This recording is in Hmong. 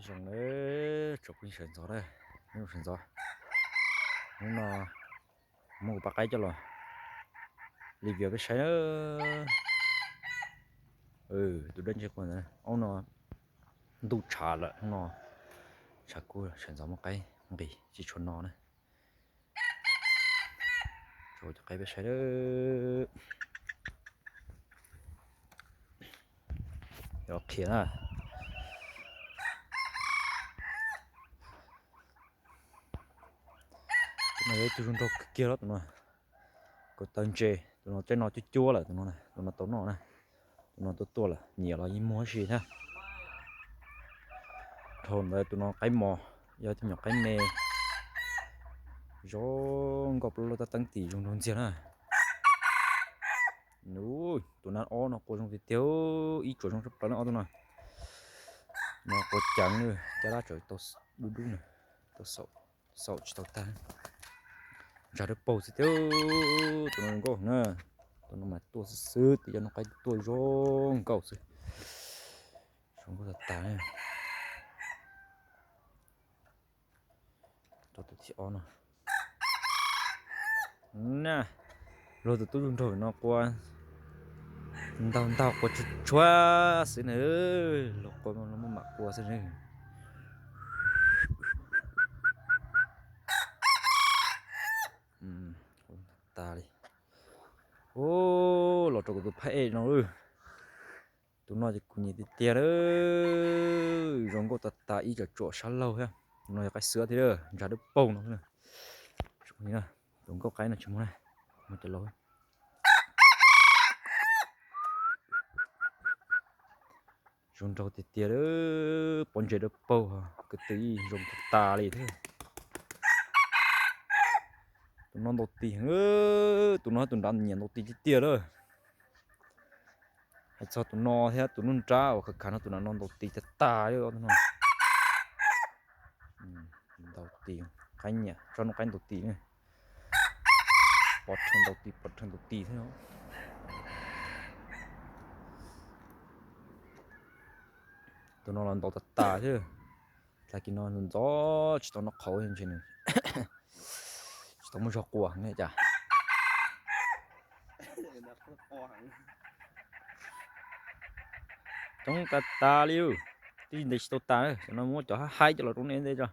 Zoo, tsoom phooj ywg sawv ntxov na, sawv ntxov. Hnub no muab kuv pab qaib coj los review peb saib na. Tus dawb ntseg quaj ntawd, hnub no ntuj tshav lawm, hnub no tshav kub, sawv ntxov muab qaib nqis tsis tshua no na. Tso cov qaib peb saib. Yog qhia na. Tus no yog ib tug zoo nraug kawg kiag los tus no. Kaus taw ntse, tus no tsaib no cuab cuab lawm, tus no, tus no tau noj na. Tus no tuaj tuaj lawm, nyiam los yeej muag ib si thiab. Dhau ntawd tus no qaib mos, yog tus nyuam qaib me. Zoo nkauj plaub lub tab teeb tim zoo nraug ntxiag na. Tus nab ob no qua zoo tiag tiag, ib tsuam zoo tshaj plaws na ob tug no. No qua ceev, caj dab tseem tau dub dub na, tau xaum, xaum tsis tau tag. Ntsa dawb paug xwb tiag, tus no zoo nkauj na. Tus no mas tuaj xwb xwb, twb yog noj qaib tuaj zoo nkauj xwb. Zoo nkauj tag tag. Rau tus thib ob no. Na, luag tus tub zoo nraug no qua ntau ntau qua tshua tshua xwb na, luag qua muaj mam qua xwb na. Tas li. Ub, los rau kuv tus phab ej no lawm. Tus no ces kuv nyiam tiag tiag lawm, zoo nkauj tas tas ib co tsuam sab laug thiab. Tus no yog qaib xwb thiab, ntsa dawb paug no. Tus nkauj qaib no tsis muaj na, muaj cov laus. Zoo nraug tiag tiag lawm, pob ntseg dawb paug, ko tw zoo tas tas li thiab. Tus no ntaus tis heev, tus no tus nrad nyiam ntaus tis tiag tiag lawm. Hais txog tus no thiab tus nruab nrab uas khav khav no, tus no ntaus tis tas tas li no. Ntaus tis, qaib nyiam tso noj qaib ntaus tis ne. Pov rhees ntaus tis, pov rhees ntaus tis thiab. Tus no los ntaus tas tas thiab. Tag kis no ntxov tsis tau noj qhauv ntshe nws tsis tau muaj zog quas heev cas. Coob tas tas li, twb ntes tsis tau tas, no muab cov haib haib coj los rau nej nte tso.